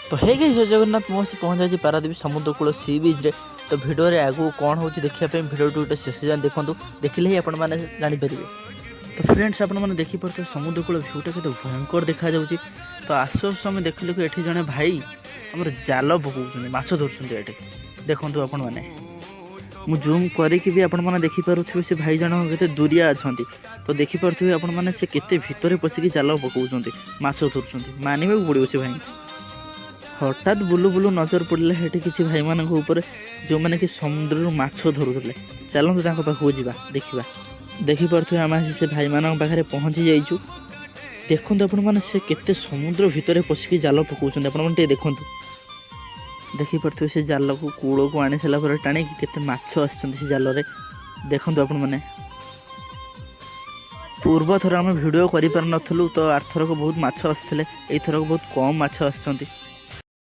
ତ ହେ ଗାଇସ୍, ଜୟ ଜଗନ୍ନାଥ। ମୁଁ ଆସି ପହଞ୍ଚାଇଛି ପାରାଦ୍ୱୀପ ସମୁଦ୍ରକୂଳ ସି ବିଚ୍ରେ। ତ ଭିଡ଼ିଓରେ ଆଗକୁ କ'ଣ ହେଉଛି ଦେଖିବା ପାଇଁ ଭିଡ଼ିଓଟି ଗୋଟେ ଶେଷ ଯାଏଁ ଦେଖନ୍ତୁ। ଦେଖିଲେ ହିଁ ଆପଣମାନେ ଜାଣିପାରିବେ। ତ ଫ୍ରେଣ୍ଡସ୍, ଆପଣମାନେ ଦେଖିପାରୁଥିବେ ସମୁଦ୍ରକୂଳ ଭ୍ୟୁଟା କେତେ ଭୟଙ୍କର ଦେଖାଯାଉଛି। ତ ଆସୁ ଆସୁ ଆମେ ଦେଖିଲୁ କି ଏଠି ଜଣେ ଭାଇ ଆମର ଜାଲ ପକାଉଛନ୍ତି, ମାଛ ଧରୁଛନ୍ତି ଏଠି। ଦେଖନ୍ତୁ ଆପଣମାନେ, ମୁଁ ଜୁମ୍ କରିକି ବି ଆପଣମାନେ ଦେଖିପାରୁଥିବେ ସେ ଭାଇ ଜଣକ କେତେ ଦୂରିଆ ଅଛନ୍ତି। ତ ଦେଖିପାରୁଥିବେ ଆପଣମାନେ, ସେ କେତେ ଭିତରେ ପଶିକି ଜାଲ ପକାଉଛନ୍ତି, ମାଛ ଧରୁଛନ୍ତି। ମାନିବାକୁ ପଡ଼ିବ ସେ ଭାଇଙ୍କୁ। ହଠାତ୍ ବୁଲୁ ବୁଲୁ ନଜର ପଡ଼ିଲା ସେଠି କିଛି ଭାଇମାନଙ୍କ ଉପରେ, ଯେଉଁମାନେ କି ସମୁଦ୍ରରୁ ମାଛ ଧରୁଥିଲେ। ଚାଲନ୍ତୁ ତାଙ୍କ ପାଖକୁ ଯିବା, ଦେଖିବା। ଦେଖିପାରୁଥିବେ, ଆମେ ଆସି ସେ ଭାଇମାନଙ୍କ ପାଖରେ ପହଞ୍ଚି ଯାଇଛୁ। ଦେଖନ୍ତୁ ଆପଣମାନେ, ସେ କେତେ ସମୁଦ୍ର ଭିତରେ ପଶିକି ଜାଲ ପକାଉଛନ୍ତି। ଆପଣମାନେ ଟିକେ ଦେଖନ୍ତୁ। ଦେଖିପାରୁଥିବେ, ସେ ଜାଲକୁ କୂଳକୁ ଆଣି ସାରିଲା ପରେ ଟାଣିକି କେତେ ମାଛ ଆସିଛନ୍ତି ସେ ଜାଲରେ। ଦେଖନ୍ତୁ ଆପଣମାନେ, ପୂର୍ବ ଥର ଆମେ ଭିଡ଼ିଓ କରିପାରିନଥିଲୁ, ତ ଆରଥରକ ବହୁତ ମାଛ ଆସିଥିଲେ। ଏଇଥରକ ବହୁତ କମ୍ ମାଛ ଆସିଛନ୍ତି।